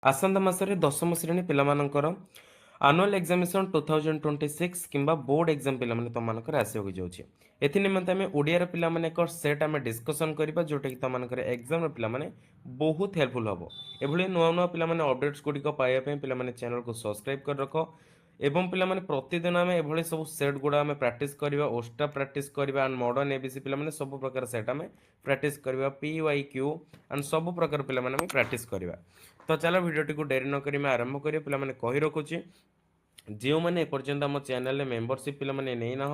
ଆସନ୍ତା ମାସରେ ଦଶମ ଶ୍ରେଣୀ ପିଲାମାନଙ୍କର ଆନୁଆଲ୍ ଏକ୍ଜାମିନେସନ୍ 2026 କିମ୍ବା ବୋର୍ଡ଼ ଏକ୍ଜାମ୍ ପିଲାମାନେ ତୁମମାନଙ୍କର ଆସିବାକୁ ଯାଉଛି। ଏଥି ନିମନ୍ତେ ଆମେ ଓଡ଼ିଆର ପିଲାମାନେ ଏକ ସେଟ୍ ଆମେ ଡିସ୍କସନ୍ କରିବା, ଯେଉଁଟାକି ତୁମମାନଙ୍କର ଏକ୍ଜାମ୍ର ପିଲାମାନେ ବହୁତ ହେଲ୍ପଫୁଲ୍ ହେବ। ଏଭଳି ନୂଆ ନୂଆ ପିଲାମାନେ ଅପଡ଼େଟ୍ସ ଗୁଡ଼ିକ ପାଇବା ପାଇଁ ପିଲାମାନେ ଚ୍ୟାନେଲକୁ ସବସ୍କ୍ରାଇବ୍ କରି ରଖ। ଏବଂ ପିଲାମାନେ, ପ୍ରତିଦିନ ଆମେ ଏଭଳି ସବୁ ସେଟ୍ ଗୁଡ଼ା ଆମେ ପ୍ରାକ୍ଟିସ୍ କରିବା, ଓଷ୍ଟା ପ୍ରାକ୍ଟିସ୍ କରିବା ଆଣ୍ଡ ମଡ଼ର୍ଣ୍ଣ ଏବିସି। ପିଲାମାନେ, ସବୁ ପ୍ରକାର ସେଟ୍ ଆମେ ପ୍ରାକ୍ଟିସ୍ କରିବା, ପିୱାଇକ୍ୟୁ ଆଣ୍ଡ ସବୁ ପ୍ରକାର ପିଲାମାନେ ଆମେ ପ୍ରାକ୍ଟିସ୍ କରିବା। ତ ଚାଲ, ଭିଡ଼ିଓଟିକୁ ଡେରି ନ କରି ଆମେ ଆରମ୍ଭ କରିବା। ପିଲାମାନେ, କହି ରଖୁଛି, ଯେଉଁମାନେ ଏପର୍ଯ୍ୟନ୍ତ ଆମ ଚ୍ୟାନେଲରେ ମେମ୍ବରସିପ୍ ପିଲାମାନେ ନେଇନାହ,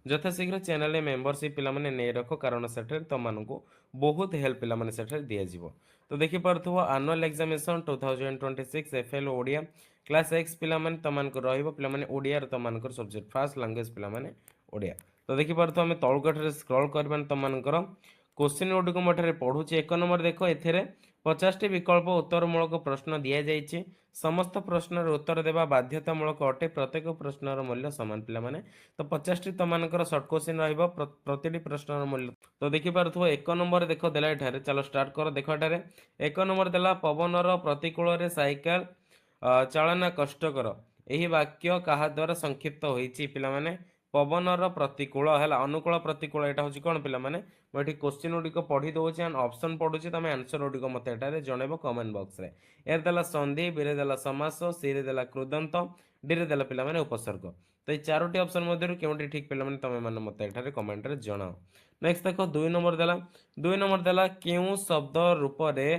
ଯଥାଶୀଘ୍ର ଚ୍ୟାନେଲରେ ମେମ୍ବରସିପ୍ ପିଲାମାନେ ନେଇ ରଖ, କାରଣ ସେଠାରେ ତୁମମାନଙ୍କୁ ବହୁତ ହେଲ୍ପ ପିଲାମାନେ ସେଠାରେ ଦିଆଯିବ। ତ ଦେଖିପାରୁଥିବ, annual examination 2026 FL Odia class X ପିଲାମାନେ ତୁମମାନଙ୍କର ରହିବ। ପିଲାମାନେ, ଓଡ଼ିଆର ତୁମମାନଙ୍କର ସବଜେକ୍ଟ ଫାର୍ଷ୍ଟ ଲାଙ୍ଗୁଏଜ ପିଲାମାନେ ଓଡ଼ିଆ। ତ ଦେଖିପାରୁଥିବ, ଆମେ ତଳକୁ ଏଠାରେ ସ୍କ୍ରଲ୍ କରିବା, ତୁମମାନଙ୍କର କୋଶ୍ଚିନ୍ ଗୁଡ଼ିକ ମୁଁ ଏଠାରେ ପଢ଼ୁଛି। ଏକ ନମ୍ବର ଦେଖ, ଏଥିରେ 50ଟି ବିକଳ୍ପ ଉତ୍ତରମୂଳକ ପ୍ରଶ୍ନ ଦିଆଯାଇଛି। ସମସ୍ତ ପ୍ରଶ୍ନର ଉତ୍ତର ଦେବା ବାଧ୍ୟତାମୂଳକ ଅଟେ। ପ୍ରତ୍ୟେକ ପ୍ରଶ୍ନର ମୂଲ୍ୟ ସମାନ। ପିଲାମାନେ, ତ 50ଟି ତମମାନଙ୍କର ସର୍ଟ କୋଶ୍ଚିନ୍ ରହିବ, ପ୍ରତିଟି ପ୍ରଶ୍ନର ମୂଲ୍ୟ। ତ ଦେଖିପାରୁଥିବ, ଏକ ନମ୍ବର ଦେଖ ଦେଲା ଏଠାରେ। ଚାଲ ଷ୍ଟାର୍ଟ କର। ଦେଖ, ଏଠାରେ ଏକ ନମ୍ବର ଦେଲା, "ପବନର ପ୍ରତିକୂଳରେ ସାଇକେଲ ଚାଳନା କଷ୍ଟକର।" ଏହି ବାକ୍ୟ କାହା ଦ୍ୱାରା ସଂକ୍ଷିପ୍ତ ହୋଇଛି? ପିଲାମାନେ, ପବନର ପ୍ରତିକୂଳ ହେଲା, ଅନୁକୂଳ, ପ୍ରତିକୂଳ, ଏଇଟା ହେଉଛି କ'ଣ? ପିଲାମାନେ, ମୁଁ ଏଠି କୋଶ୍ଚିନ୍ ଗୁଡ଼ିକ ପଢ଼ି ଦେଉଛି ଆଣ୍ଡ ଅପସନ୍ ପଢ଼ୁଛି। ତମେ ଆନ୍ସର ଗୁଡ଼ିକ ମୋତେ ଏଠାରେ ଜଣେଇବ କମେଣ୍ଟ ବକ୍ସରେ। ଏରେ ଦେଲା ସନ୍ଧି, ବିରେ ଦେଲା ସମାସ, ସିରେ ଦେଲା କୃଦନ୍ତ, ଡିରେ ଦେଲା ପିଲାମାନେ ଉପସର୍ଗ। ତ ଏଇ ଚାରୋଟି ଅପସନ୍ ମଧ୍ୟରୁ କେଉଁଟି ଠିକ୍, ପିଲାମାନେ, ତମେ ମାନେ ମୋତେ ଏଠାରେ କମେଣ୍ଟରେ ଜଣାଅ। ନେକ୍ସଟ ଦେଖ, ଦୁଇ ନମ୍ବର ଦେଲା। ଦୁଇ ନମ୍ବର ଦେଲା, କେଉଁ ଶବ୍ଦ ରୂପରେ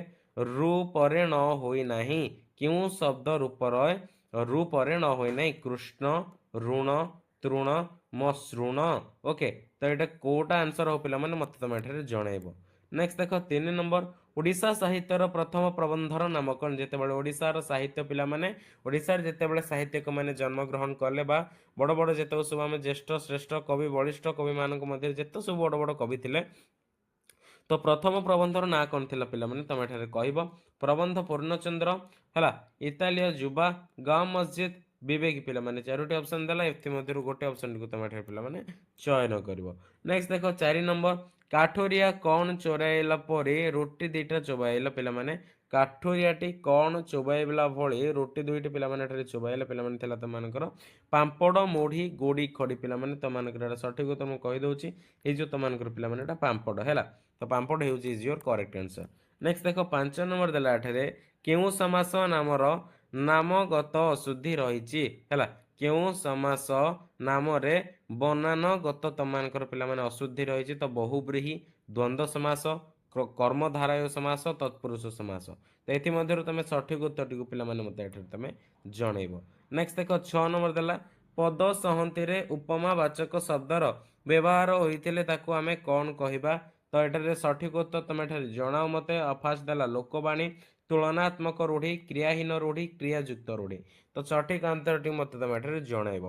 ରୁ ପରେ ଣ ହୋଇନାହିଁ? କେଉଁ ଶବ୍ଦ ରୂପରେ ରୁ ପରେ ଣ ହୋଇନାହିଁ? କୃଷ୍ଣ, ଋଣ, ତୃଣ, ମସୃଣ। ଓକେ, ତ ଏଇଟା କୋଉଟା ଆନ୍ସର ହବ ପିଲାମାନେ, ମୋତେ ତମେ ଏଠାରେ ଜଣେଇବ। ନେକ୍ସଟ ଦେଖ, ତିନି ନମ୍ବର, ଓଡ଼ିଶା ସାହିତ୍ୟର ପ୍ରଥମ ପ୍ରବନ୍ଧର ନାମ କ'ଣ? ଯେତେବେଳେ ଓଡ଼ିଶାର ସାହିତ୍ୟ ପିଲାମାନେ, ଓଡ଼ିଶାରେ ଯେତେବେଳେ ସାହିତ୍ୟିକମାନେ ଜନ୍ମଗ୍ରହଣ କଲେ ବା ବଡ଼ ବଡ଼ ଯେତେକ ସବୁ ଆମେ ଜ୍ୟେଷ୍ଠ ଶ୍ରେଷ୍ଠ କବି, ବଳିଷ୍ଠ କବିମାନଙ୍କ ମଧ୍ୟରେ ଯେତେ ସବୁ ବଡ଼ ବଡ଼ କବି ଥିଲେ, ତ ପ୍ରଥମ ପ୍ରବନ୍ଧର ନାଁ କ'ଣ ଥିଲା ପିଲାମାନେ, ତମେ ଏଠାରେ କହିବ। ପ୍ରବନ୍ଧ ପୂର୍ଣ୍ଣଚନ୍ଦ୍ର ହେଲା, ଇତାଲୀୟ ଯୁବା, ଗାଁ ମସଜିଦ, ବିବେକୀ। ପିଲାମାନେ, ଚାରୋଟି ଅପସନ୍ ଦେଲା, ଏଥିମଧ୍ୟରୁ ଗୋଟେ ଅପସନ୍ଟିକୁ ତମେ ଏଠାରେ ପିଲାମାନେ ଚୟନ କରିବ। ନେକ୍ସଟ ଦେଖ, ଚାରି ନମ୍ବର, କାଠୋରିଆ କ'ଣ ଚୋରାଇଲା ପରେ ରୁଟି ଦିଟା ଚୋବାଇଲା? ପିଲାମାନେ, କାଠୋରିଆଟି କ'ଣ ଚୋବାଇଲା ଭଳି ରୁଟି ଦୁଇଟି ପିଲାମାନେ ଏଠାରେ ଚୋବାଇଲା? ପିଲାମାନେ, ଥିଲା ତମାନଙ୍କର ପାମ୍ପଡ଼, ମୁଢ଼ି, ଗୋଡ଼ି, ଖଡ଼ି। ପିଲାମାନେ, ତମାନଙ୍କର ଏଇଟା ସଠିକ ଉତ୍ତର ମୁଁ କହିଦେଉଛି। ଏଇ ଯେଉଁ ତମାନଙ୍କର ପିଲାମାନେ ଏଇଟା ପାମ୍ପଡ଼ ହେଲା। ତ ପାମ୍ପଡ଼ ହେଉଛି is your correct answer. Next ଦେଖ, ପାଞ୍ଚ ନମ୍ବର ଦେଲା ଏଠାରେ, କେଉଁ ସମାସ ନାମର ନାମଗତ ଅଶୁଦ୍ଧି ରହିଛି? ହେଲା, କେଉଁ ସମାସ ନାମରେ ବନାନଗତ ତମାନଙ୍କର ପିଲାମାନେ ଅଶୁଦ୍ଧି ରହିଛି? ତ ବହୁବ୍ରୀହି, ଦ୍ୱନ୍ଦ୍ୱ ସମାସ, କର୍ମଧାରୟ ସମାସ, ତତ୍ପୁରୁଷ ସମାସ। ତ ଏଥିମଧ୍ୟରୁ ତମେ ସଠିକ ଉତ୍ତରଟିକୁ ପିଲାମାନେ ମୋତେ ଏଠାରେ ତମେ ଜଣେଇବ। ନେକ୍ସଟ ଦେଖ, ଛଅ ନମ୍ବର ଦେଲା, ପଦ ସଂହତିରେ ଉପମା ବାଚକ ଶବ୍ଦର ବ୍ୟବହାର ହୋଇଥିଲେ ତାକୁ ଆମେ କ'ଣ କହିବା? ତ ଏଠାରେ ସଠିକ ଉତ୍ତର ତମେ ଏଠାରେ ଜଣାଅ ମୋତେ। ଫାର୍ଷ୍ଟ ଦେଲା ଲୋକବାଣୀ, ତୁଳନାତ୍ମକ ରୂଢ଼ି, କ୍ରିୟାହୀନ ରୂଢ଼ି, କ୍ରିୟାଯୁକ୍ତ ରୂଢ଼ି। ତ ସଠିକ ଆନ୍ସରଟି ମୋତେ ତମେ ଏଠାରେ ଜଣାଇବ।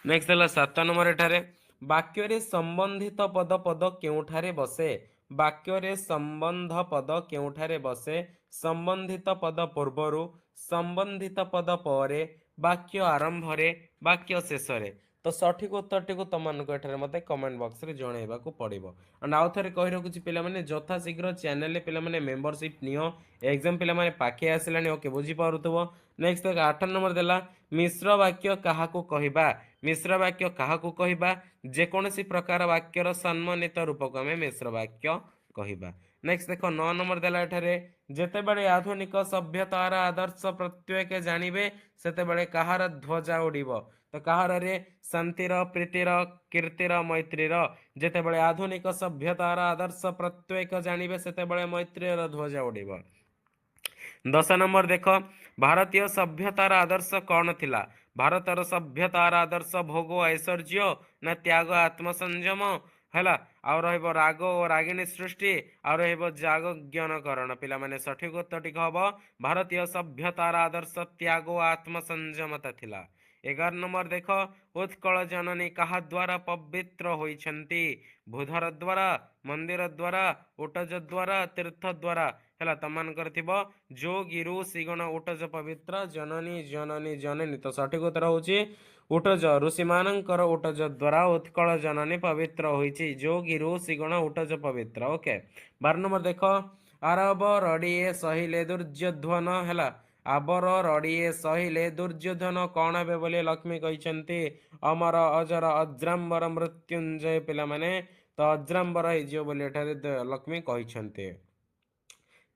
ନେକ୍ସଟ ହେଲା ସାତ ନମ୍ବର ଏଠାରେ, ବାକ୍ୟରେ ସମ୍ବନ୍ଧିତ ପଦ ପଦ କେଉଁଠାରେ ବସେ? ବାକ୍ୟରେ ସମ୍ବନ୍ଧ ପଦ କେଉଁଠାରେ ବସେ? ସମ୍ବନ୍ଧିତ ପଦ ପୂର୍ବରୁ, ସମ୍ବନ୍ଧିତ ପଦ ପରେ, ବାକ୍ୟ ଆରମ୍ଭରେ, ବାକ୍ୟ ଶେଷରେ। ତ ସଠିକ ଉତ୍ତରଟିକୁ ତମମାନଙ୍କୁ ଏଠାରେ ମୋତେ କମେଣ୍ଟ ବକ୍ସରେ ଜଣାଇବାକୁ ପଡ଼ିବ। ଆଣ୍ଡ ଆଉ ଥରେ କହି ରଖୁଛି ପିଲାମାନେ, ଯଥାଶୀଘ୍ର ଚ୍ୟାନେଲରେ ପିଲାମାନେ ମେମ୍ବରସିପ୍ ନିଅ। ଏକ୍ଜାମ୍ ପିଲାମାନେ ପାଖେଇ ଆସିଲାଣି। ଓକେ, ବୁଝିପାରୁଥିବ। ନେକ୍ସଟ ଆଠ ନମ୍ବର ଦେଲା, ମିଶ୍ର ବାକ୍ୟ କାହାକୁ କହିବା? ମିଶ୍ର ବାକ୍ୟ କାହାକୁ କହିବା? ଯେକୌଣସି ପ୍ରକାର ବାକ୍ୟର ସମ୍ମାନିତ ରୂପକୁ ଆମେ ମିଶ୍ର ବାକ୍ୟ କହିବା। ନେକ୍ସଟ ଦେଖ, ନଅ ନମ୍ବର ଦେଲା ଏଠାରେ, ଯେତେବେଳେ ଆଧୁନିକ ସଭ୍ୟତାର ଆଦର୍ଶ ପ୍ରତ୍ୟେକ ଜାଣିବେ, ସେତେବେଳେ କାହାର ଧ୍ୱଜା ଉଡ଼ିବ? ତ କାହାରରେ? ଶାନ୍ତିର, ପ୍ରୀତିର, କୀର୍ତ୍ତିର, ମୈତ୍ରୀର। ଯେତେବେଳେ ଆଧୁନିକ ସଭ୍ୟତାର ଆଦର୍ଶ ପ୍ରତ୍ୟେକ ଜାଣିବେ, ସେତେବେଳେ ମୈତ୍ରୀର ଧ୍ୱଜା ଉଡ଼ିବ। 10 ନମ୍ବର ଦେଖ, ଭାରତୀୟ ସଭ୍ୟତାର ଆଦର୍ଶ କ'ଣ ଥିଲା? ଭାରତର ସଭ୍ୟତାର ଆଦର୍ଶ ଭୋଗ ଐଶ୍ୱର୍ଯ୍ୟ ନା ତ୍ୟାଗ ଆତ୍ମସଂଯମ ହେଲା, ଆଉ ରହିବ ରାଗ ଓ ରାଗିଣୀ ସୃଷ୍ଟି, ଆଉ ରହିବ ଜାଗ ଜ୍ଞାନକରଣ। ପିଲାମାନେ, ସଠିକ ଉତ୍ତରଟି ହବ ଭାରତୀୟ ସଭ୍ୟତାର ଆଦର୍ଶ ତ୍ୟାଗ ଓ ଆତ୍ମସଂଯମତା ଥିଲା। 11 ନମ୍ବର ଦେଖ, ଉତ୍କଳ ଜନନୀ କାହା ଦ୍ୱାରା ପବିତ୍ର ହୋଇଛନ୍ତି? ଭୂଧର ଦ୍ୱାରା, ମନ୍ଦିର ଦ୍ୱାରା, ଉଟଜ ଦ୍ୱାରା, ତୀର୍ଥ ଦ୍ୱାରା। ହେଲା, ତମମାନଙ୍କର ଥିବ ଯୋଗୀ ଋଷିଗଣ ଉଟଜ ପବିତ୍ର ଜନନୀ ଜନନୀ ଜନନୀ। ତ ସଠିକ ଉତ୍ତର ହଉଛି ଉଟଜ, ଋଷିମାନଙ୍କର ଉଟଜ ଦ୍ୱାରା ଉତ୍କଳ ଜନନୀ ପବିତ୍ର ହୋଇଛି। ଯୋଗୀ ଋଷିଗଣ ଉଟଜ ପବିତ୍ର। ଓକେ, 12 ନମ୍ବର ଦେଖ, ଆରବ ରଡ଼ିଏ ସହିଲେ ଦୁର୍ଯ୍ୟୋଧନ ହେଲା। ଆବର ରଡ଼ିଏ ସହିଲେ ଦୁର୍ଯ୍ୟୋଧନ କ'ଣ ହେବେ ବୋଲି ଲକ୍ଷ୍ମୀ କହିଛନ୍ତି? ଅମର, ଅଜର, ଅଜ୍ରାମ୍ବର, ମୃତ୍ୟୁଞ୍ଜୟ। ପିଲାମାନେ, ତ ଅଜ୍ରାମ୍ବର ହେଇଯିବ ବୋଲି ଏଠାରେ ଲକ୍ଷ୍ମୀ କହିଛନ୍ତି।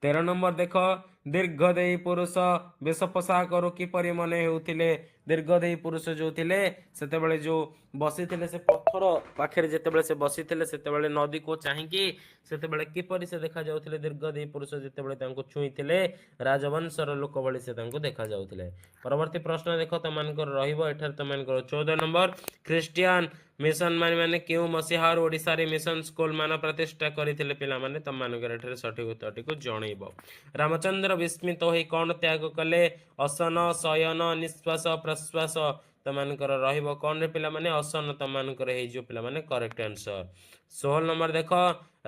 13 ନମ୍ବର ଦେଖ, ଦୀର୍ଘଦେହୀ ପୁରୁଷ ବେଶ ପୋଷାକରୁ କିପରି ମନେ ହେଉଥିଲେ? ଦୀର୍ଘଦେହୀ ପୁରୁଷ ଯୋଉ ଥିଲେ, ସେତେବେଳେ ଯୋଉ ବସିଥିଲେ, ସେ ପଥର ପାଖରେ ଯେତେବେଳେ ସେ ବସିଥିଲେ, ସେତେବେଳେ ନଦୀକୁ ଚାହିଁକି ସେତେବେଳେ କିପରି ସେ ଦେଖାଯାଉଥିଲେ? ଦୀର୍ଘଦେହୀ ପୁରୁଷ ଯେତେବେଳେ ତାଙ୍କୁ ଛୁଇଁଥିଲେ, ରାଜବଂଶର ଲୋକ ଭଳି ସେ ତାଙ୍କୁ ଦେଖାଯାଉଥିଲେ। ପରବର୍ତ୍ତୀ ପ୍ରଶ୍ନ ଦେଖ, ତମାନଙ୍କର ରହିବ ଏଠାରେ ତମାନଙ୍କର 14 ନମ୍ବର, ଖ୍ରୀଷ୍ଟିଆନ ମିଶନ ମାନେ କେଉଁ ମସିହାରୁ ଓଡ଼ିଶାରେ ମିଶନ ସ୍କୁଲ ମାନ ପ୍ରତିଷ୍ଠା କରିଥିଲେ? ପିଲାମାନେ, ତମମାନଙ୍କର ଏଠାରେ ସଠିକ ଉତ୍ତରଟିକୁ ଜଣେଇବ। ରାମଚନ୍ଦ୍ର ବିସ୍ମିତ ହୋଇ କ'ଣ ତ୍ୟାଗ କଲେ? ଅସନ, ଶୟନ, ନିଶ୍ୱାସ, ପ୍ରଶ୍ୱାସ। ତମାନଙ୍କର ରହିବ କ'ଣ ରେ ପିଲାମାନେ? ଅସନ ତମାନଙ୍କର ହେଇଯିବ ପିଲାମାନେ କରେକ୍ଟ ଆନ୍ସର। 16 ନମ୍ବର ଦେଖ,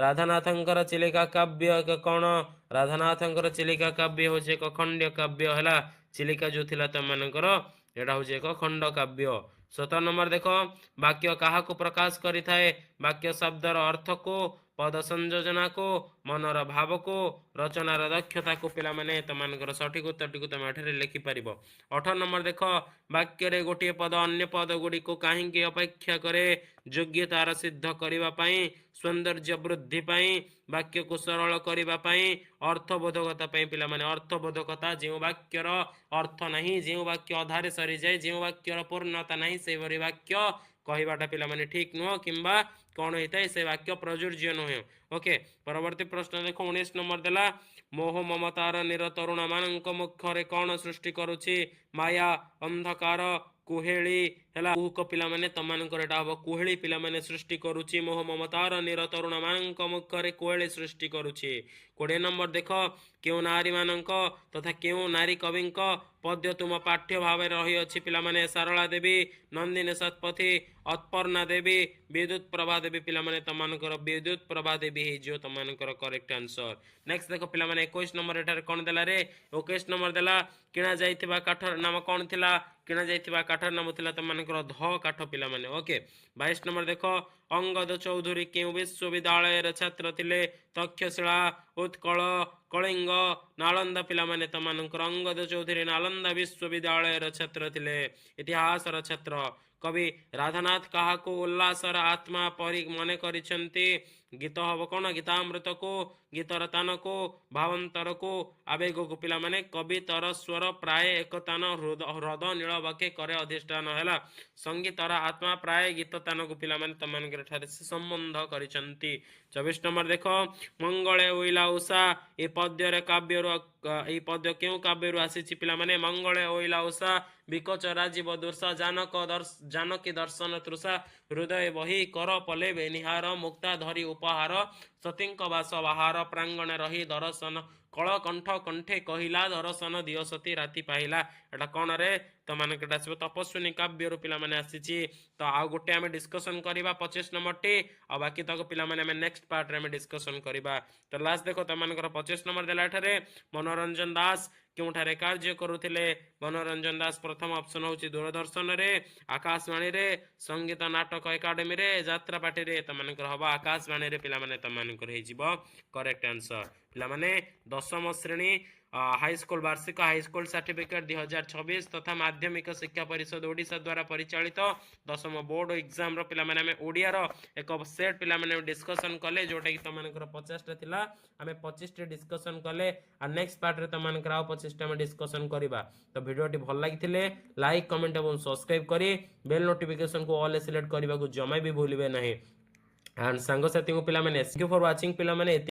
ରାଧାନାଥଙ୍କର ଚିଲିକା କାବ୍ୟ ଏକ କ'ଣ? ରାଧାନାଥଙ୍କର ଚିଲିକା କାବ୍ୟ ହେଉଛି ଏକ ଖଣ୍ଡ୍ୟ କାବ୍ୟ ହେଲା। ଚିଲିକା ଯୋଉ ଥିଲା ତମାନଙ୍କର, ଏଇଟା ହେଉଛି ଏକ ଖଣ୍ଡ କାବ୍ୟ। 17 ନମ୍ବର ଦେଖ, ବାକ୍ୟ କାହାକୁ ପ୍ରକାଶ କରିଥାଏ? ବାକ୍ୟ ଶବ୍ଦର ଅର୍ଥକୁ, ପଦ ସଂଯୋଜନାକୁ, ମନର ଭାବକୁ, ରଚନାର ଦକ୍ଷତାକୁ। ପିଲାମାନେ, ତମାନଙ୍କର ସଠିକ ଉତ୍ତରଟିକୁ ତମେ ଏଠାରେ ଲେଖିପାରିବ। 18 ନମ୍ବର ଦେଖ, ବାକ୍ୟରେ ଗୋଟିଏ ପଦ ଅନ୍ୟ ପଦ ଗୁଡ଼ିକୁ କାହିଁକି ଅପେକ୍ଷା କରେ? ଯୋଗ୍ୟତାର ସିଦ୍ଧ କରିବା ପାଇଁ, ସୌନ୍ଦର୍ଯ୍ୟ ବୃଦ୍ଧି ପାଇଁ, ବାକ୍ୟକୁ ସରଳ କରିବା ପାଇଁ, ଅର୍ଥବୋଧକତା ପାଇଁ। ପିଲାମାନେ, ଅର୍ଥବୋଧକତା। ଯେଉଁ ବାକ୍ୟର ଅର୍ଥ ନାହିଁ, ଯେଉଁ ବାକ୍ୟ ଅଧାରେ ସରିଯାଏ, ଯେଉଁ ବାକ୍ୟର ପୂର୍ଣ୍ଣତା ନାହିଁ, ସେହିପରି ବାକ୍ୟ କହିବାଟା ପିଲାମାନେ ଠିକ ନୁହଁ କିମ୍ବା କ'ଣ ହେଇଥାଏ, ସେ ବାକ୍ୟ ପ୍ରଯୁଜ୍ୟ ନୁହେଁ। ଓକେ, ପରବର୍ତ୍ତୀ ପ୍ରଶ୍ନ ଦେଖ, 19 ନମ୍ବର ଦେଲା, ମୋହ ମମତାର ନୀର ତରୁଣ ମାନଙ୍କ ମୁଖରେ କ'ଣ ସୃଷ୍ଟି କରୁଛି? ମାୟା, ଅନ୍ଧକାର, କୁହେଳି ହେଲା କୁହୁକ। ପିଲାମାନେ, ତମାନଙ୍କର ଏଟା ହବ କୁହେଳି ପିଲାମାନେ ସୃଷ୍ଟି କରୁଛି। ମୋହ ମମତାର ନୀର ତରୁଣ ମାନଙ୍କ ମୁଖରେ କୁହେଳି ସୃଷ୍ଟି କରୁଛି। 20 ନମ୍ବର ଦେଖ, କେଉଁ ନାରୀମାନଙ୍କ ତଥା କେଉଁ ନାରୀ କବିଙ୍କ ପଦ୍ୟ ତୁମ ପାଠ୍ୟ ଭାବରେ ରହିଅଛି? ପିଲାମାନେ, ସାରଳା ଦେବୀ, ନନ୍ଦିନୀ ଶତପଥୀ, ଅପର୍ଣ୍ଣା ଦେବୀ, ବିଦ୍ୟୁତ ପ୍ରଭା ଦେବୀ। ପିଲାମାନେ, ତମାନଙ୍କର ବିଦ୍ୟୁତ ପ୍ରଭା ଦେବୀ ହେଇଯିବ ତମାନଙ୍କର କରେକ୍ଟ ଆନ୍ସର। ନେକ୍ସଟ ଦେଖ ପିଲାମାନେ, 21 ନମ୍ବର ଏଠାରେ କ'ଣ ଦେଲା ରେ? 21 ନମ୍ବର ଦେଲା, କିଣା ଯାଇଥିବା କାଠର ନାମ କ'ଣ ଥିଲା? କିଣା ଯାଇଥିବା କାଠର ନାମ ଥିଲା ତମାନଙ୍କର ଧ କାଠ ପିଲାମାନେ। ଓକେ, 22 ନମ୍ବର ଦେଖ, ଅଙ୍ଗଦ ଚୌଧୁରୀ କେଉଁ ବିଶ୍ୱବିଦ୍ୟାଳୟର ଛାତ୍ର ଥିଲେ? ତକ୍ଷଶିଳା, ଉତ୍କଳ, କଳିଙ୍ଗ, ନାଳନ୍ଦା। ପିଲାମାନେ, ତମାନଙ୍କର ଅଙ୍ଗଦ ଚୌଧୁରୀ ନାଳନ୍ଦା ବିଶ୍ୱବିଦ୍ୟାଳୟର ଛାତ୍ର ଥିଲେ, ଇତିହାସର ଛାତ୍ର। କବି ରାଧାନାଥ କାହାକୁ ଉଲ୍ଲାସର ଆତ୍ମା ପରି ମନେ କରିଛନ୍ତି? ଗୀତ ହବ କ'ଣ? ଗୀତାମୃତକୁ, ଗୀତର ତାନକୁ, ଭାବାନ୍ତରକୁ, ଆବେଗକୁ। ପିଲାମାନେ, କବିତର ସ୍ୱର ପ୍ରାୟ ଏକତାନ ହ୍ରଦ ନୀଳ ବାକେ କରେ ଅଧିଷ୍ଠାନ ହେଲା। ସଙ୍ଗୀତର ଆତ୍ମା ପ୍ରାୟ ଗୀତ ତାନକୁ ପିଲାମାନେ ତମାନଙ୍କର ଠାରେ ସେ ସମ୍ବନ୍ଧ କରିଛନ୍ତି। 24 ନମ୍ବର ଦେଖ, ମଙ୍ଗଳେ ଉଇଲା ଉଷା ଏ ପଦ୍ୟରେ କାବ୍ୟରୁ, ଏଇ ପଦ୍ୟ କେଉଁ କାବ୍ୟରୁ ଆସିଛି? ପିଲାମାନେ, ମଙ୍ଗଳେ ଉଇଲା ଉଷା, ବିକଚ ରାଜୀବ ଦୁର୍ଷା, ଜାନକୀ ଦର୍ଶନ ତୃଷା, ହୃଦୟ ବହି କର ପଲେ ବେନିହାର, ମୁକ୍ତା ଧରି ଉପହାର, ସତୀଙ୍କ ବାସ ବାହାର ପ୍ରାଙ୍ଗଣେ ରହି ଦର୍ଶନ କଳ କଣ୍ଠ କଣ୍ଠେ କହିଲା, ଦର୍ଶନ ଦିଅ ସତୀ ରାତି ପାହିଲା। ଏଟା କ'ଣ ରେ? ତମାନଙ୍କର ଆସିବ ତପସ୍ୱିନୀ କାବ୍ୟରୁ ପିଲାମାନେ ଆସିଛି। ତ ଆଉ ଗୋଟେ ଆମେ ଡିସ୍କସନ କରିବା 25 ନମ୍ବରଟି, ଆଉ ବାକି ତକ ପିଲାମାନେ ଆମେ ନେକ୍ସଟ ପାର୍ଟରେ ଆମେ ଡିସ୍କସନ କରିବା। ତ ଲାଷ୍ଟ ଦେଖ, ତମାନଙ୍କର 25 ନମ୍ବର ଦେଲା ଏଠାରେ, ମନୋରଞ୍ଜନ ଦାସ କେଉଁଠାରେ କାର୍ଯ୍ୟ କରୁଥିଲେ? ମନୋରଞ୍ଜନ ଦାସ ପ୍ରଥମ ଅପସନ ହେଉଛି ଦୂରଦର୍ଶନରେ, ଆକାଶବାଣୀରେ, ସଙ୍ଗୀତ ନାଟକ ଏକାଡେମୀରେ, ଯାତ୍ରା ପାର୍ଟିରେ। ତମାନଙ୍କର ହବ ଆକାଶବାଣୀରେ ପିଲାମାନେ ତମାନଙ୍କର ହେଇଯିବ କରେକ୍ଟ ଆନ୍ସର। ପିଲାମାନେ, ଦଶମ ଶ୍ରେଣୀ ହାଇସ୍କୁଲ ବାର୍ଷିକ ହାଇସ୍କୁଲ ସାର୍ଟିଫିକେଟ 2026 ତଥା ମାଧ୍ୟମିକ ଶିକ୍ଷା ପରିଷଦ ଓଡ଼ିଶା ଦ୍ୱାରା ପରିଚାଳିତ ଦଶମ ବୋର୍ଡ ଏକ୍ଜାମର ପିଲାମାନେ ଆମେ ଓଡ଼ିଆର ଏକ ସେଟ୍ ପିଲାମାନେ ଡିସ୍କସନ୍ କଲେ, ଯୋଉଟାକି ତମାନଙ୍କର 50ଟା ଥିଲା, ଆମେ 25ଟି ଡିସ୍କସନ୍ କଲେ। ଆଉ ନେକ୍ସଟ ପାର୍ଟରେ ତମାନଙ୍କର ଆଉ 25ଟା ଆମେ ଡିସ୍କସନ୍ କରିବା। ତ ଭିଡ଼ିଓଟି ଭଲ ଲାଗିଥିଲେ ଲାଇକ୍, କମେଣ୍ଟ ଏବଂ ସବସ୍କ୍ରାଇବ୍ କରି ବେଲ୍ ନୋଟିଫିକେସନକୁ ଅଲ୍ ସିଲେକ୍ଟ କରିବାକୁ ଜମା ବି ଭୁଲିବେ ନାହିଁ। ଆଣ୍ଡ ସାଙ୍ଗସାଥୀଙ୍କୁ ପିଲାମାନେ, thank you for watching ପିଲାମାନେ।